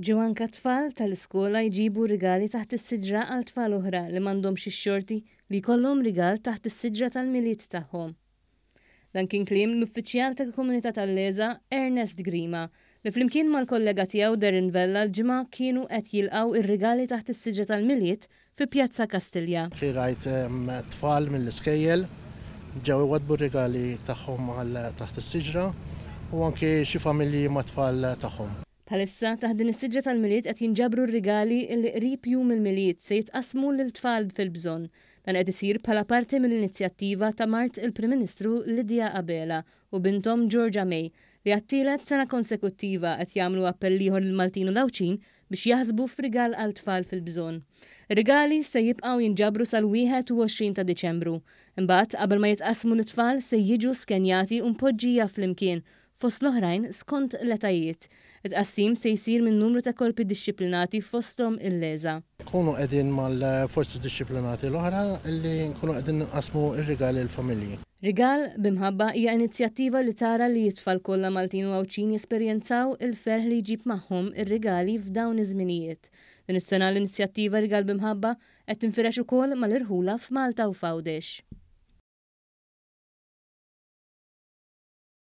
Ġew anke tfal tal-iskola jġibu rigali taħt is-siġra għal tfal oħra li m'għandhomx ix-xorti li jkollhom rigal taħt is-siġra tal-Milied tagħhom. Dan kien kliem l-uffiċjal tal-komunità tal-LESA Ernest Grima li flimkien mal-kollega tiegħu Darren Vella l-Ġimgħa kienu qed jilqgħu r-rigali taħt is-siġra tal-Milied fi Pjazza Kastilja. Fi rajt tfal mill-iskejjel ġew iwaddbu r-rigali tagħhom għal taħt is-siġra u anki xi familji mat-tfal tagħhom. Bħalissa, taħt din is-siġra tal-Milied qed jinġabru r-rigali li qrib jum il-Milied se jitqassmu lil tfal fil-bżonn. Dan qed isir bħala parti mill-inizjattiva ta' mart il-Prim Ministru Lydia Abela u binthom Georgia May li għat-tielet sena konsekuttiva qed jagħmlu appell ieħor lill-Maltin u l-Għawdxin biex jaħsbu f'rigal għal tfal fil-bżonn. Ir-rigali se jibqgħu jinġabru sal-21 ta' Diċembru. Imbagħad, qabel ma jitqassmu lit-tfal se jiġu skenjati u mpoġġija flimkien fost l-oħrajn skont l-etajiet. It-tqassim se jsir minn numru ta' korpi dixxiplinati fosthom il-LESA. Nkunu qegħdin mal-forzi dixxiplinati l-oħra li nkunu qegħdin inqassmu r-rigali lill-familji. Rigal b'Imħabba hija inizjattiva li tara li t-tfal kollha Maltin u Għawdxin jesperjenzaw il-ferħ li jġib magħhom ir-rigali f'dawn iż-żminijiet. Din is-sena l-inizjattiva Rigal b'Imħabba qed tinfirex ukoll mal-irħula f'Malta u f'Għawdex.